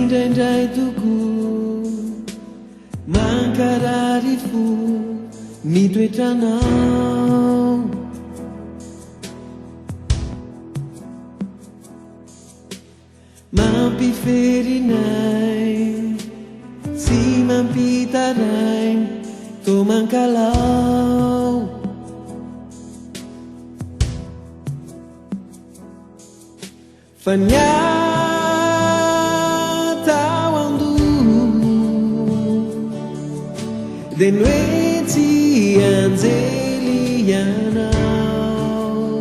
Indraindray tokoa mankarary fo ny toetranao. Mampiferinay sy mampitaraina toa mankalao. Fa ny atao an-doha dia ny hoe tsy anjely ianao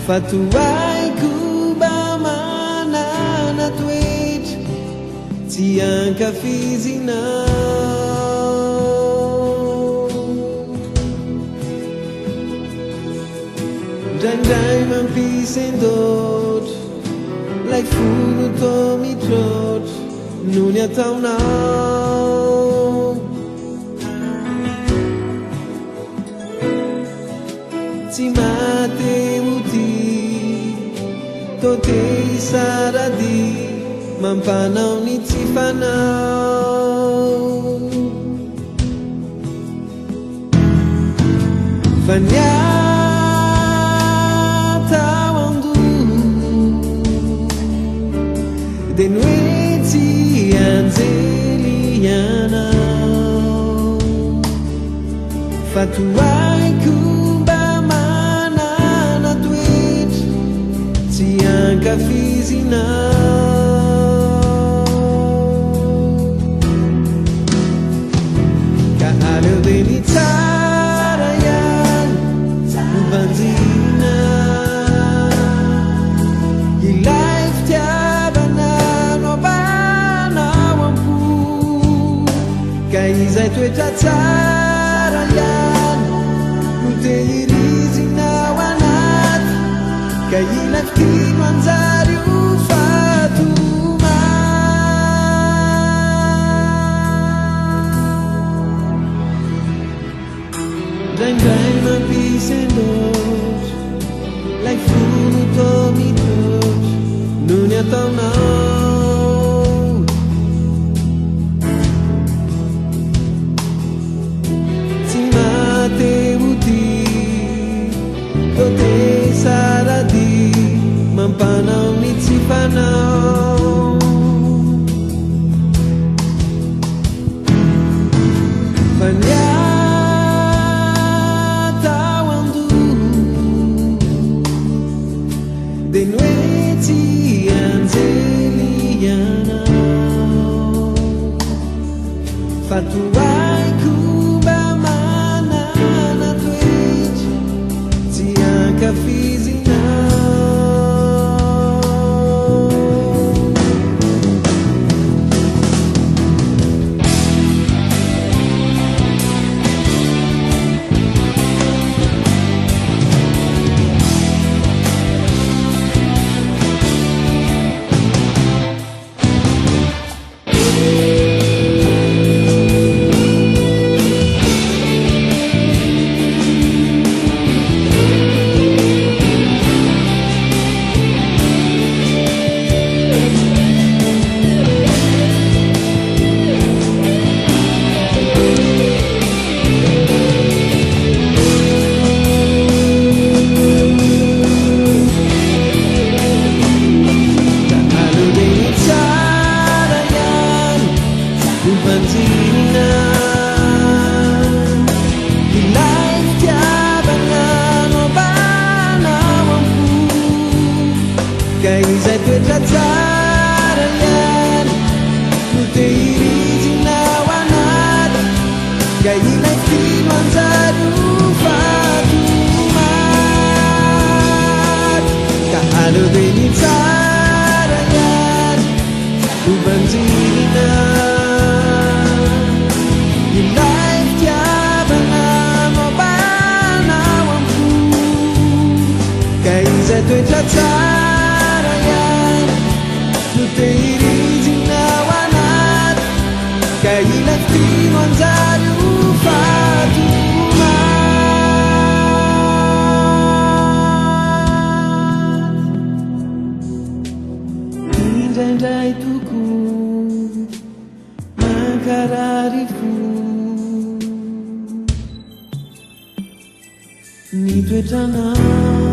fa toa haiko mba manana toetra tsy ankafizinao. Indraindray mampisendoatra Lay fo no toa mitroatra Noho ny ataonao. Tsy maha-te ho tia Toa te hisara-dia Mampanao ny tsy fanao. Fa ny atao an-doha dia ny hoe tsy anjely ianao fa toa haiko mba manana toetra tsy ankafizinao. Ka aleo dia ny tsara ihany no banjinina. Ilay fitiavana no ambana ao am-po. Ka izay toetra tsara ihany no tehirizina ao anaty. Ka ilay fitia no anjary ho fato-maty. Indraindray mampisendoatra Ilay fo no toa mitroatra Noho ny ataonao. Tsy maha-te ho tia Toa te hisara-dia Mampanao ny tsy fanao. Fa ny atao an-doha Dia ny hoe tsy anjely ianao Fa toa haiko mba manana toetra tsy ankafizinao. Ka aleo dia ny tsara ihany no banjinina. Ilay fitiavana no ambana ao am-po. Ka izay toetra tsara ihany no tehirizina ao anaty. Ka ilay fitia no anjary ho fato-maty. Ka aleo dia ny tsara ihany no banjinina. Ilay fitiavana no ambana ao am-po. Ka izay toetra tsara ihany no tehirizina ao anaty. Ka ilay fitia no anjary ho fato-maty. Indraindray tokoa. Nankarary fo ny toetranao.